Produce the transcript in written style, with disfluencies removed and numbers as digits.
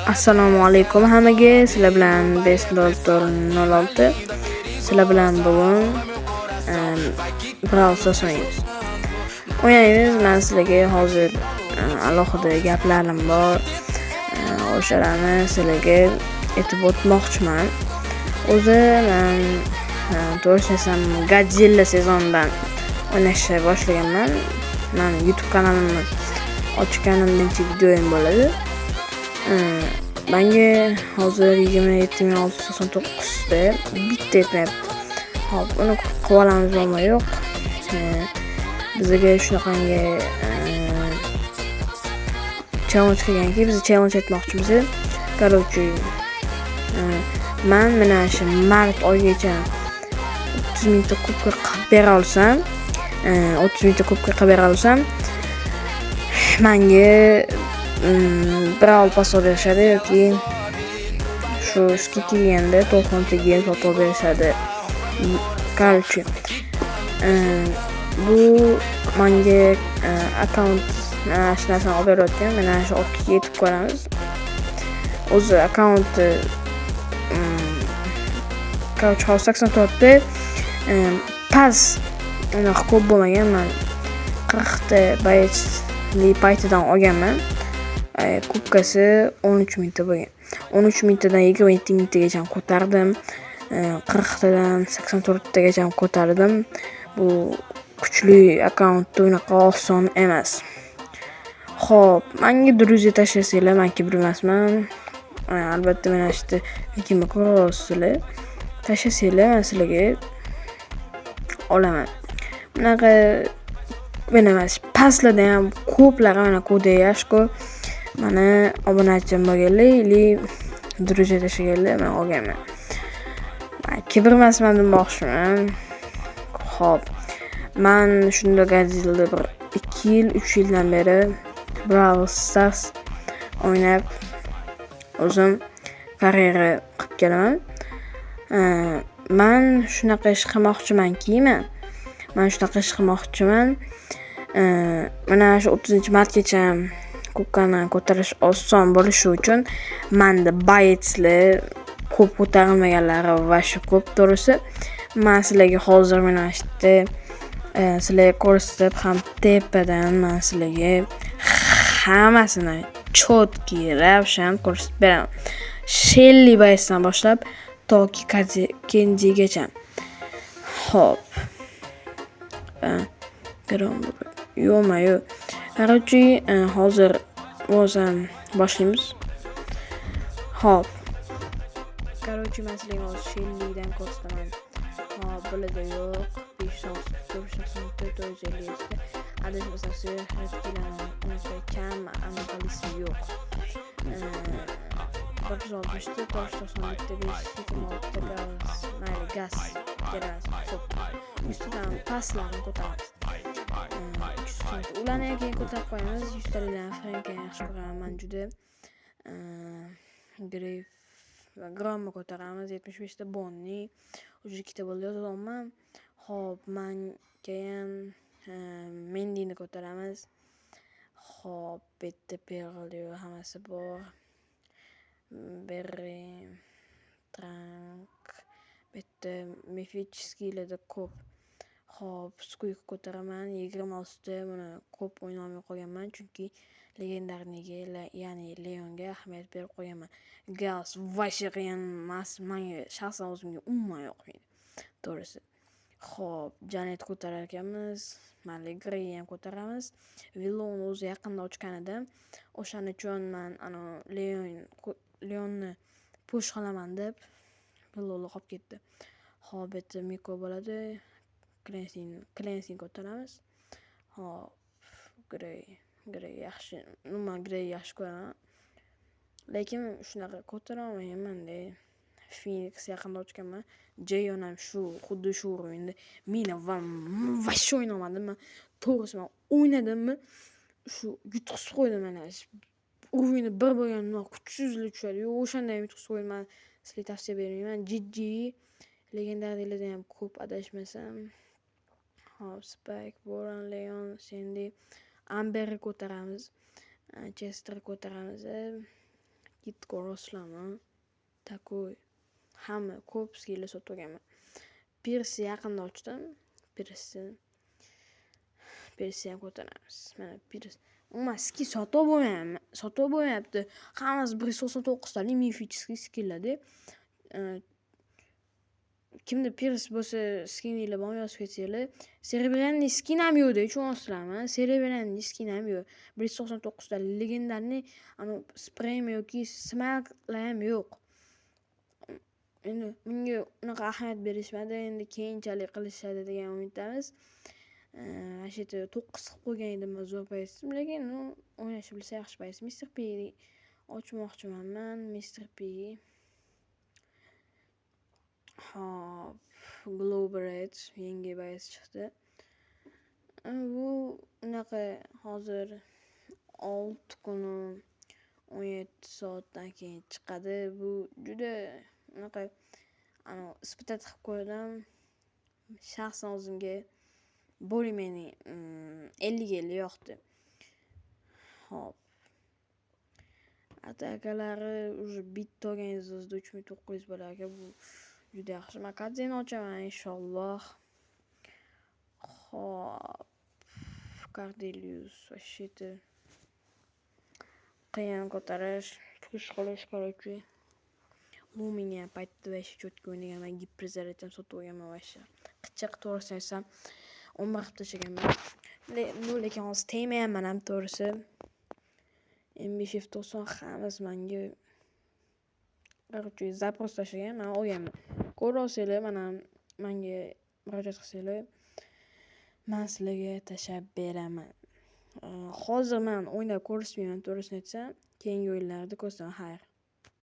Assalomu alaykum hammaga. Sizlar bilan 50406. Sizlar bilan bugun Brawl Stars o'ynaymiz. O'ynaymiz. Men sizlarga hozir alohida gaplarim bor. O'shalarni sizlarga aytib o'tmoqchiman. O'zi men, to'g'risini aytsam, Godzilla sezonidan o'ynashni boshlaganman. Men YouTube kanalimni ochganim birinchi videoyim bo'ladi. Menga hozir 27 699 ta bitta yetmayapti. Hop, uni qilib olamiz, muammo yo'q. Bizga shunaqangi challenge qilganki, biz challenge aytmoqchimiz. Короче, man mana shu mart oyigacha 30 mingta kubka qilib bera olsam, 30 mingta kubka qilib bera olsam, menga Brawl Pass olib berishadi yoki shu скидка kelganda 90 ta gem sotib olib berishadi. Короче, bu menga akkaunt mana shu narsani olib berayotgan, mana shu 30 ga yetib ko'ramiz. O'zi akkaunti, короче, hozir 84 ta, past unaqa ko'p bo'lmagan. Man 40 ta боец li paytidan olganman. Kubkasi 13 mingta bo'lgan. 13 mingtadan 27 mingtagacha ko'tardim. 40 tadan 84 tagacha ko'tardim. Bu kuchli akkauntda unaqa oson emas. Xo'p, menga друзья tashlasanglar, man kibr emasman. Albatta, mana shu yerda nikimni ko'ryapsizlar. Tashlasanglar, man sizlarga olaman. Bunaqa mana emas, pastlarda ham ko'plari mana Kodeyashko mani obunachim bo'lganlar или друзья tashlaganlar, man olganman. Man kibr emasman demoqchiman. Xo'p, man shunda Godzilla bir 2 yil, 3 yildan beri Brawl Stars o'ynab, o'zim karyera qilib kelaman. Man shunaqa ish qilmoqchimanki, man shunaqa ish qilmoqchiman. Mana shu 30-martgacha kubkani ko'tarish oson bo'lishi uchun manda боец lar ko'p ko'tarilmaganlari va shu ko'p, to'g'risi. Man sizlarga hozir mana shu yerda sizlarga ko'rsatib ham tepadan man sizlarga hammasini четкий ravshan ko'rsatib beraman. Shelly боец dan boshlab toki Kenjigacha. Xo'p. Ё-моё. Короче, hozir bo'lsam boshlaymiz. Xo'p. Короче, man sizlarga hozir Shellydan ko'rsataman. Hop, bularda yo'q. 564, 457, adashmasam, сверхредкий larni unaqa kam, anaqalisi yo'q. 160 ta, 491 ta, 526 ta gaz, mayli, gaz kerak ko'p. Ustidan pastlarni ko'taramiz. 300. Ularni ham keyin ko'tarib qo'yamiz. 100 taliklarni Frenkani yaxshi ko'raman man juda. Grif va Gromni ko'taramiz. 75 ta Bonni. Уже ikkita bo'ldi, yozyapman. Xo'p, man keyin Mendini ko'taramiz. Xo'p, bu yerda Pearl hammasi bor. Berry, Trank, bu yerda мифический larda ko'p. Xo'p, Squeak ko'taraman. 26 ta, buni ko'p o'ynolmay qolganman, chunki легендарный ga, ya'ni Leonga ahamiyat berib qo'yganman. Gaz вообще qiyin emas, menga shaxsan o'zimga umuman yoqmaydi, to'g'risi. Xo'p, Janet ko'tarar ekanmiz. Mayli, Greyni ham ko'taramiz. Villoni o'zi yaqinda ochgan edim. O'shaning uchun man anavi Leonni push qilaman deb Villoli qolib ketdi. Xo'p, bu yerda Miko bo'ladi. Cleansing ko'taramiz. Xo'p, Grey, Grey yaxshi. Umuman Grey yaxshi ko'raman. Lekin shunaqa ko'tara olmayman-da. Phoenix yaqinda ochganman. Jeyon ham shu, xuddi shu уровень da. Meni va вообще o'ynolmadim man. To'g'risi, man o'ynadimmi, shu yutqizib qo'ydim mana. Уровень i bir bo'lgan kuchsizlik tushadi. Yo'q, o'shanda ham yutqizib qo'ydim. Man sizlarga tavsiya bermayman. GG легендарный larda ham ko'p, adashmasam. Hop, Spike, Boran, Leon, Sandy, Amberni ko'taramiz. Chester ko'taramiz. Yetti ko'ryapsizlarmi? Такой hamma ko'p skinlar sotib olganman. Pirsni yaqinda ochdim. Pirsni ham ko'taramiz. Mana Pirs. Umuman skin sotib bo'lmayapti. Sotib bo'lmayapti. Hammasi 199 talik мифический skinlarda. Kimda Pirs bo'lsa, skininglar bormi, yozib ketsanglar. Серебряный skin ham yo'qda, tushunyapsizlarmi? Серебряный skin ham yo'q. 199 talik легендарный anavi spraymi yoki smartlar ham yo'q. Endi bunga unaqa ahamiyat berishmadi. Endi keyinchalik qilishadi degan umiddamiz. Mana shu yerda 9 qilib qo'ygan edim zo'r paytsim, lekin ну o'ynashni bilsa yaxshi payt. Mr. P ochmoqchiman man, Mr. P. Hop, Glowbred yangi боец chiqdi. Bu unaqa hozir 6 kuni 17 soatdan keyin chiqadi. Bu juda unaqa anavi испытать qilib ko'rdim. Shaxsan o'zimga более-менее 50ga 50 yoqdi. Hop. Atakalari уже bitta olganingiz o'zida 3900 bo'lar ekan. Bu juda yaxshi. Man Kadzeni ochaman inshaalloh. Hop. Cordelius вообще-то qiyin ko'tarish, push qilish, короче. Lumiga paytda вообще четко o'ynaganman. Giperzaryad ham sotib olganman вообще. Qichiq, to'g'risini aytsam, 11 qilib tashlaganman. Ну, lekin hozir tegmayapman ham, to'g'risi. M5 F90 hammasi menga, короче, запрос tashlagan, man olganman. Ko'ryapsanglar, mana menga murojaat qilsanglar, man sizlarga tashlab beraman. Hozir man o'ynab ko'rsatmayman, to'g'risini aytsam, keyingi o'yinlarda ko'rsataman. Xayr.